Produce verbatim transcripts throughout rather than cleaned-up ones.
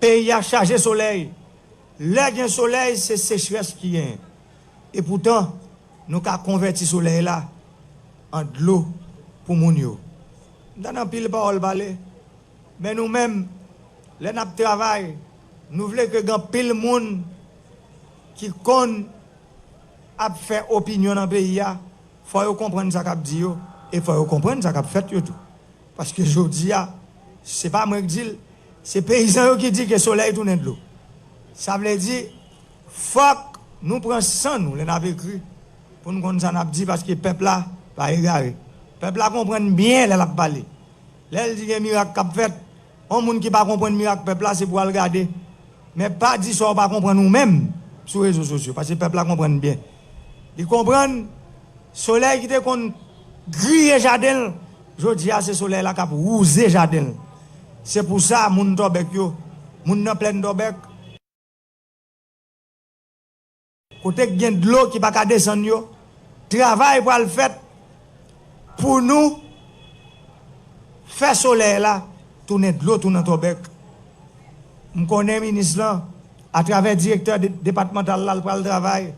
Peyi a chaje solèy. Lè gen solèy, se sechrès ki genyen. Epoutan, nou ka konvèti solèy la an dlo pou moun yo. M tande anpil pawòl pale, men nou menm, lè n ap travay, nou vle ke gen anpil moun ki konn ap fè opinyon nan peyi a, fò yo konprann sa k ap di yo, e fò yo konprann sa k ap fèt yo tou. Paske jodi a, se pa mwen k di l, se peyizan yo ki di ke solèy tounen dlo. Sa vle di, fòk nou pran san nou lè n ap ekri, pou n konn sa n ap di, paske pèp la pa egare. Pèp la konprann byen lè l ap pale. Lè l di gen mirak k ap fèt, yon moun ki pa konprann mirak pèp la, se pou al gade. Men pa di sa w pa konprann ou menm sou rezo sosyo, paske pèp la konprann byen. Li konprann solèy ki te konn griye jaden l, jodi a se solèy la k ap wouze jaden l. Se pou sa, moun Tòbèk yo, moun nan plèn Tòbèk, kote k gen dlo ki pa ka desann yo, travay pral fèt pou nou fè solèy la tounen dlo, tounen Tòbèk. M konnen minis lan, atravè direktè de-, depatmantal la, l pral travay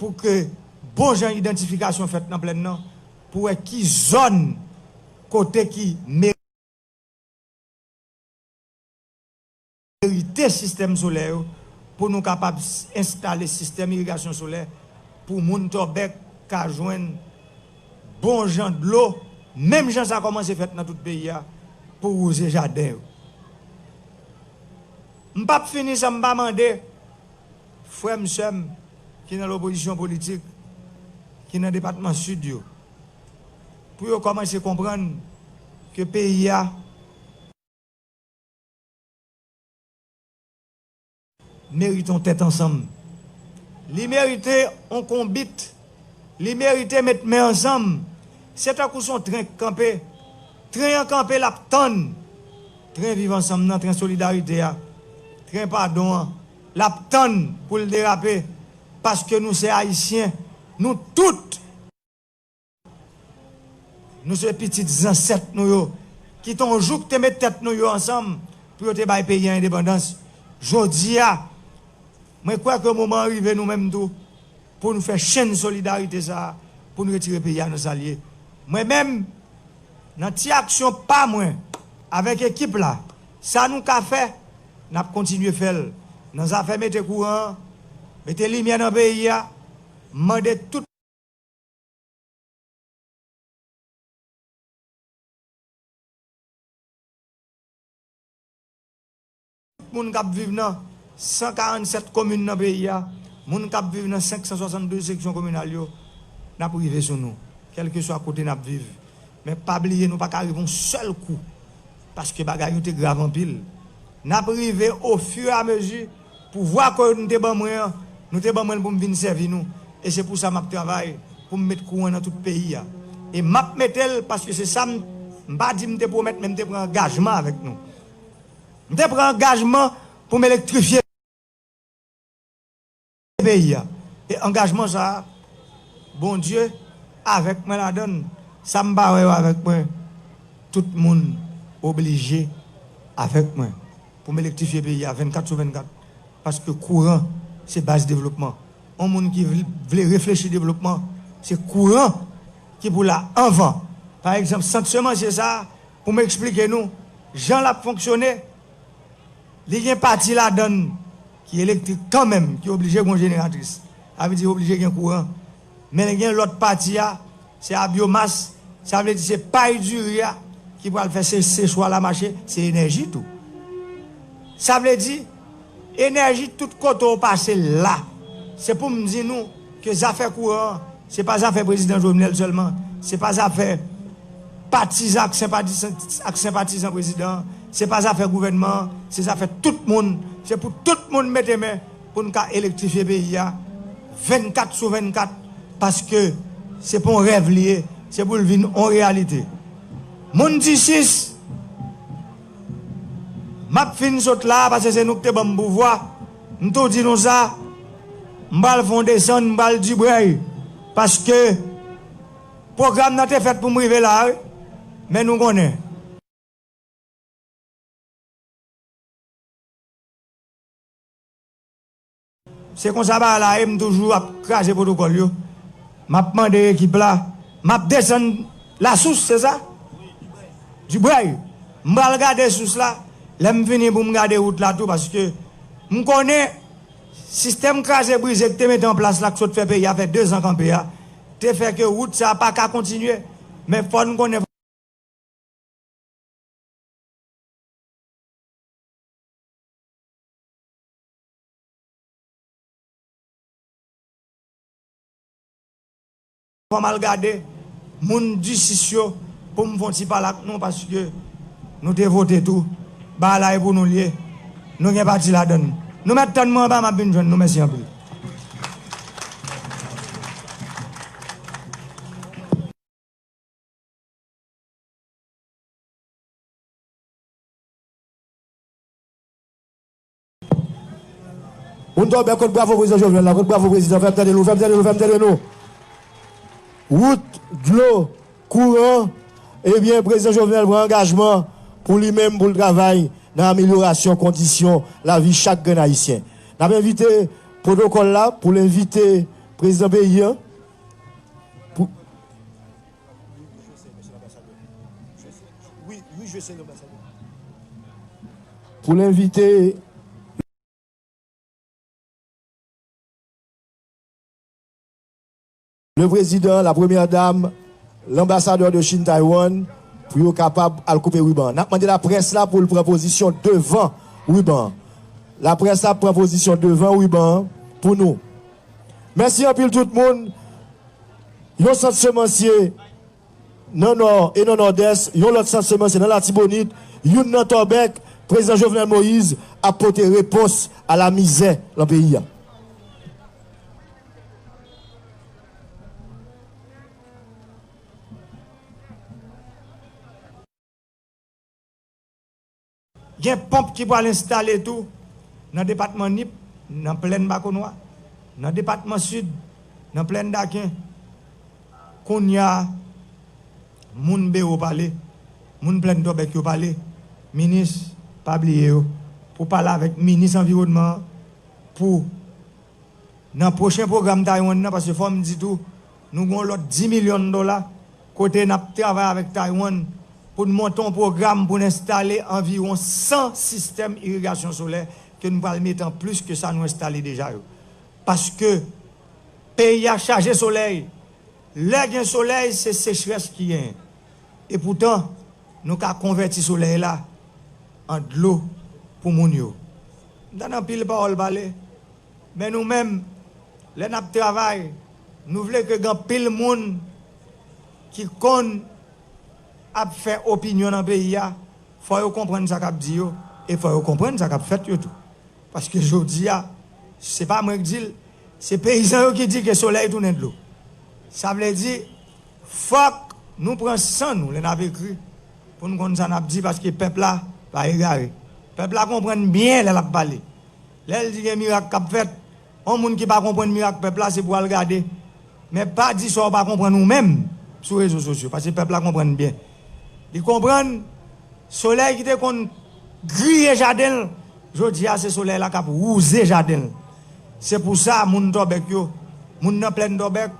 pou ke bon jan idantifikasyon fèt nan plèn nan, pou wè ki zòn kote ki merite sistèm solè yo, pou nou kapab s-, enstale sistèm irigasyon solè, pou moun Tòbèk ka jwenn bon jan dlo, menm jan sa kòmanse fèt nan tout peyi a, pou wouze jaden yo. M p ap fini san m pa mande frè m, sè m ki nan lopozisyon politik, ki nan depatman Sid yo, pou yo kòmanse konprann ke peyi a merite yon tèt ansanm. Li merite yon konbit. Li merite met men ansanm. Se tankou se yon tren k kanpe. Tren an kanpe, l ap tann. Tren viv ansanm nan, tren solidarite a, tren padon an, l ap tann pou l derape. Paske nou se Ayisyen, nou tout. Nou se pitit zansèt nou yo, ki te yon jou k te met tèt nou yo ansanm pou yo te bay peyi a endepandans. Jodi a, mwen kwè ke moman an rive nou menm tou, pou nou fè chenn solidarite sa a, pou nou retire peyi a nan sa l ye. Mwen menm, nan ti aksyon pa mwen, avèk ekip la, sa nou ka fè, n ap kontinye fè l. Nan zafè mete kouran an, mete limyè nan peyi a, m mande tout moun k ap viv nan san karannsèt komin nan peyi a, moun k ap viv nan senk san swasanndez seksyon kominal yo, n ap rive sou nou, kèlkeswa kote n ap viv. Men pa bliye, nou pa ka rive yon sèl kou, paske bagay yo te grav anpil. N ap rive ofirameji, pouvwa ke nou te ban mwen an, nou te ban mwen l pou m vin sèvi nou. E se pou sa m ap travay, pou m met kouran nan tout peyi a. E m ap mete l, paske se sa m, m pa di m te pwomèt, men m te pran angajman avèk nou. M te pran angajman pou m elektrifye peyi a. E angajman sa a, Bondye avèk mwen ladan l. Sa m pa wè yo avèk mwen, tout moun oblije avèk mwen pou m elektrifye peyi a vennkat sou vennkat. Paske kouran se baz devlopman. Yon moun ki vle, vle reflechi devlopman, se kouran ki pou la anvan. Pa egzanp, sant semansyè sa a, pou m eksplike nou jan l ap fonksyone, li gen pati ladan l ki elektrik kanmenm, ki oblije gen yon jeneratris. Sa vle di oblije gen kouran. Men gen lòt pati a, se a byomas, sa vle di se pay diri a ki pral fè se, sechwa la mache, se enèji tou. Sa vle di, enèji tout kote w pase la. Se pou m di nou ke zafè kouran an, se pa zafè prezidan Jovenel sèlman, se pa zafè patizan ak senpatizan, ak senpatizan prezidan an, se pa zafè gouvènman an, se zafè tout moun. Se pou tout moun mete men pou n ka elektrifye peyi a vennkat sou vennkat, paske se pa yon rèv li ye, se pou l vin yon reyalite. Moun Disis, m ap fin sot la, paske se nou ki te ban m pouvwa. M tou di nou sa, m pral fè yon desann, m pral dibrèy, paske pwogram nan te fèt pou m rive la, wi. Men nou konnen. Se konsa bagay la ye, m toujou ap kraze pwotokòl yo. M ap mande ekip la, m ap desann Lasous, se sa? Dibrèy. M pral gade sous la, lè m fini pou m gade wout la tou, paske m konnen sistèm kraze brize ki te mete an plas la, ki sot fè peyi a fè dezan kanpe a, te fè ke wout sa a pa ka kontinye. Men fò n konnen Fò m al gade moun disis yo pou m fè yon ti pale ak nou, paske nou te vote tou. Bagay la e pou nou l ye. Nou gen pati ladan l. Nou mèt tann mwen anba, m ap vin jwenn nou. Mèsi anpil. Moun Tòbèk, kot bravo prezidan Jovenel la? Kot bravo prezidan? Fè m tande nou, fè m tande nou, fè m tande nou. Wout, dlo, kouran, ebyen, prezidan Jovenel pran angajman pou li menm, pou l travay nan amelyorasyon kondisyon lavi chak grenn Ayisyen. N ap envite pwotokòl la pou l envite prezidan peyi a. Pou, pou l envite le président, la première dame, l'ambassadeur de Chine Taïwan, pou yo kapab al koupe riban. N ap mande laprès la pou l pran pozisyon devan riban. Laprès la pran pozisyon devan riban an pou nou. Mèsi anpil tout moun. Yon sant semansyè nan Nò e nan Nòdès, yon lòt sant semansyè nan Latibonit, youn nan Tòbèk, prezidan Jovenel Moïse ap pote repons a la mizè nan peyi a. Gen ponp ki pral enstale tou nan depatman Nip, nan Plèn Bakonwa, nan depatman Sid, nan Plèn Daken. Kounye a, moun Bewo pale, moun Plèn Tòbèk yo pale, minis, pa bliye yo, pou pale avèk minis anviwònman an, pou nan pwochen pwogram Taiwan nan, paske fò m di tou, nou gen yon lòt dis milyon dola, kote n ap travay avèk Taiwan pou n monte yon pwogram pou n enstale anviwon san sistèm irigasyon solè ke nou pral mete an plis ke sa nou enstale deja yo. Paske peyi a chaje solèy. Lè gen solèy, se sechrès ki genyen. Epoutan, nou ka konvèti solèy la an dlo pou moun yo. M tande anpil pawòl pale, men nou menm, lè n ap travay, nou vle ke gen anpil moun ki konn ap fè opinyon nan peyi a, fò yo konprann sa k ap di yo, e fò yo konprann sa k ap fèt yo tou. Paske jodi a, se pa mwen k di l, se peyizan yo ki di ke solèy tounen dlo. Sa vle di, fòk nou pran san nou lè n ap ekri, pou n konn sa n ap di, paske pèp la pa egare. Pèp la konprann byen lè l ap pale. Lè l di gen mirak k ap fèt, yon moun ki pa konprann mirak pèp la, se pou al gade. Men pa di sa w pa konprann ou menm sou rezo sosyo, paske pèp la konprann byen. Li konprann solèy ki te konn griye jaden l, jodi a se solèy la k ap wouze jaden l. Se pou sa, moun Tòbèk yo, moun nan Plèn Tòbèk,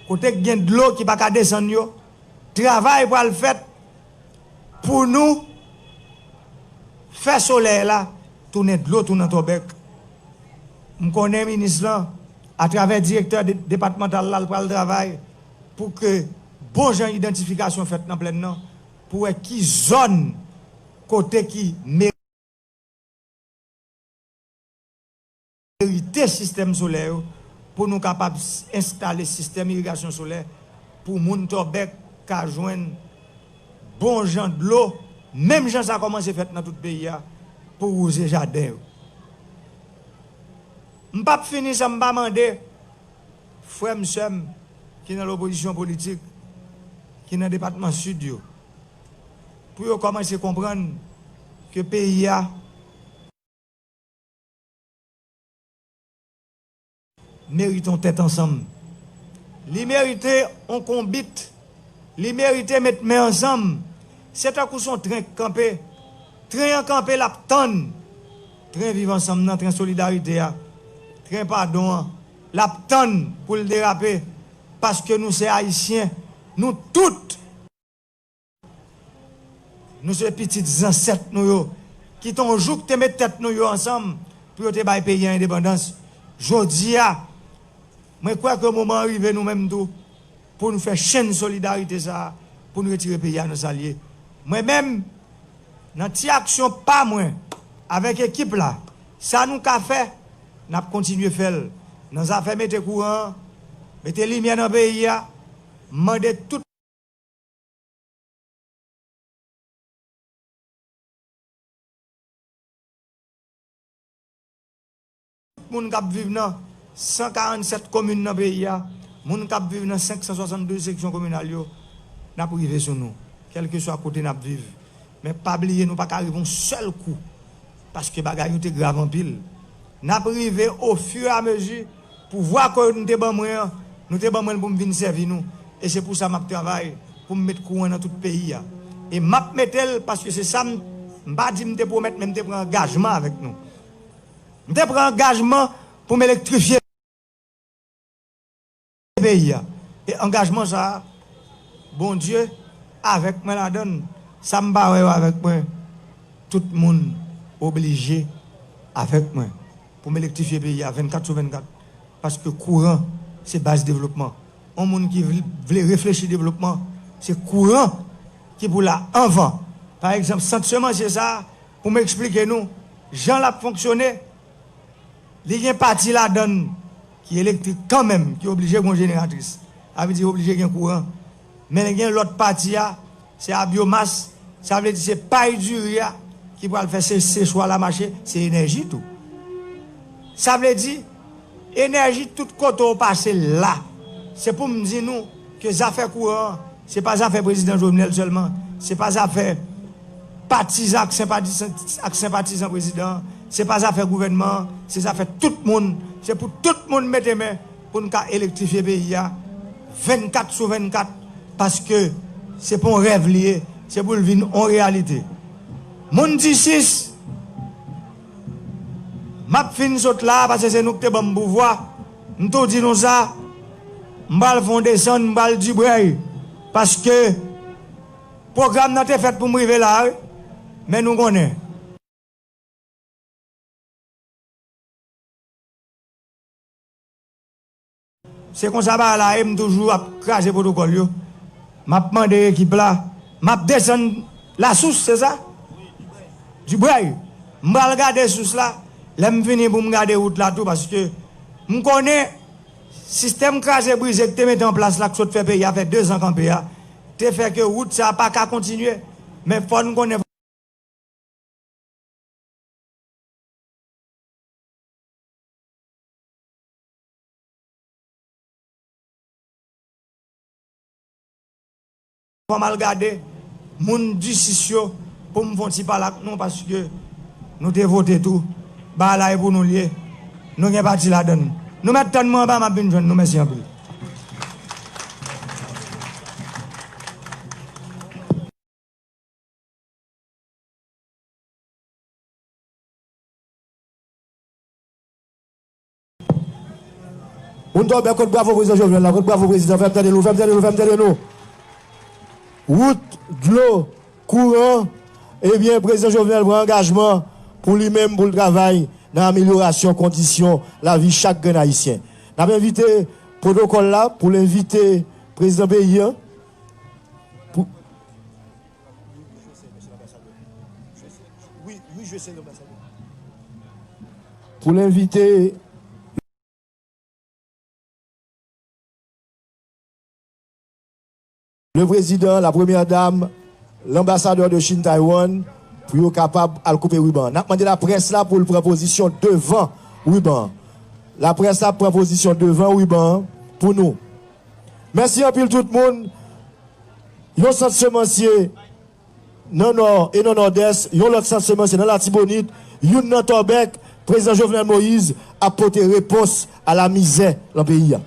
kote k gen dlo ki pa ka desann yo, travay pral fèt pou nou fè solèy la tounen dlo tou nan Tòbèk. M konnen minis lan, atravè direktè de-, depatmantal la, l pral travay pou ke bon jan idantifikasyon fèt nan Plèn nan, pou wè ki zòn kote ki merite sistèm solè yo, pou nou kapab s-, enstale sistèm irigasyon solè pou moun Tòbèk ka jwenn bon jan dlo, menm jan sa kòmanse fèt nan tout peyi a, pou wouze jaden yo. M p ap fini san m pa mande frè m, sè m ki nan lopozisyon politik, ki nan depatman Sid yo, pou yo kòmanse konprann ke peyi a merite yon tèt ansanm. Li merite yon konbit. Li merite met men ansanm. Se tankou se yon tren k kanpe. Tren an kanpe, l ap tann. Tren viv ansanm nan, tren solidarite a, tren padon an, l ap tann pou l derape, paske nou se Ayisyen, nou tout. Nou se pitit zansèt nou yo, ki te yon jou ki te met tèt nou yo ansanm pou yo te bay peyi a endepandans. Jodi a, mwen kwè ke moman an rive nou menm tou, pou nou fè chenn solidarite sa a, pou nou retire peyi a nan sa l ye. Mwen menm, nan ti aksyon pa mwen, avèk ekip la, sa nou ka fè, n ap kontinye fè l. Nan zafè mete kouran an, mete limyè nan peyi a, m mande tout moun k ap viv nan san karannsèt komin nan peyi a, moun k ap viv nan senk san swasanndez seksyon kominal yo, n ap rive sou nou, kèlkeswa kote n ap viv. Men pa bliye, nou pa ka rive yon sèl kou, paske bagay yo te grav anpil. N ap rive ofiramezi, pouvwa ke nou te ban mwen an, nou te ban mwen l pou m vin sèvi nou. E se pou sa m ap travay, pou m met kouran nan tout peyi a. E m ap mete l, paske se sa m, m pa di m te pwomèt, men m te pran angajman avèk nou. M te pran angajman pou m elektrifye peyi a. E angajman sa a, Bondye avèk mwen ladan l. Sa m pa wè yo avèk mwen, tout moun oblije avèk mwen pou m elektrifye peyi a vennkat sou vennkat. Paske kouran se baz devlopman. Yon moun ki vle, vle reflechi devlopman, se kouran ki pou la anvan. Pa egzanp, sant semansyè sa a, pou m eksplike nou jan l ap fonksyone, li gen pati ladan l ki elektrik kanmenm, ki oblije gen yon jeneratris. Sa vle di oblije gen kouran. Men gen lòt pati a, se a byomas, sa vle di se pay diri a ki pral fè se, sechwa la mache, se enèji tou. Sa vle di, enèji tout kote w pase la. Se pou m di nou ke zafè kouran an, se pa zafè prezidan Jovenel sèlman, se pa zafè patizan ak senpatizan, ak senpatizan prezidan an, se pa zafè gouvènman an, se zafè tout moun. Se pou tout moun mete men pou n ka elektrifye peyi a vennkat sou vennkat, paske se pa yon rèv li ye, se pou l vin yon reyalite. Moun disis, m ap fin sot la, paske se nou ki te ban m pouvwa. M tou di nou sa, m pral fè yon desann, m pral dibrèy, paske pwogram nan te fèt pou m rive la, wi. Men nou konnen. Se konsa bagay la ye, m toujou ap kraze pwotokòl yo. M ap mande ekip la, m ap desann lasous, se sa? Dibrèy. M pral gade sous la, lè m fini pou m gade wout la tou, paske m konnen sistèm kraze brize ki te mete an plas la, ki sot fè peyi a fè dezan kanpe a, te fè ke wout sa a pa ka kontinye. Men fò n konnen Fò m al gade moun disis yo pou m fè yon ti pale ak nou, paske nou te vote tou. Bagay la e pou nou l ye. Nou gen pati ladan l. Nou mèt tann mwen anba, m ap vin jwenn nou. Mèsi anpil. Moun Tòbèk, kot bravo prezidan Jovenel la, kot bravo prezidan, fè m tande nou, fè m tande nou, fè m tande nou. Wout, dlo, kouran, ebyen, prezidan Jovenel pran angajman pou li menm, pou l travay nan amelyorasyon kondisyon lavi chak grenn Ayisyen. N ap envite pwotokòl la pou l envite prezidan peyi a. Pou, pou l envite le président, la première dame, l'ambassadeur de Chine Taïwan, pou yo kapab al koupe riban. N ap mande laprès la pou l pran pozisyon devan riban. Laprès la pran pozisyon devan riban pou nou. Mèsi anpil tout moun. Yon sant semansye nan Nò e nan Nòdès, yon lòt sant semansye nan Latibonit, youn nan Tòbèk, prezidan Jovenel Moïse ap pote repons a la mizè nan peyi a.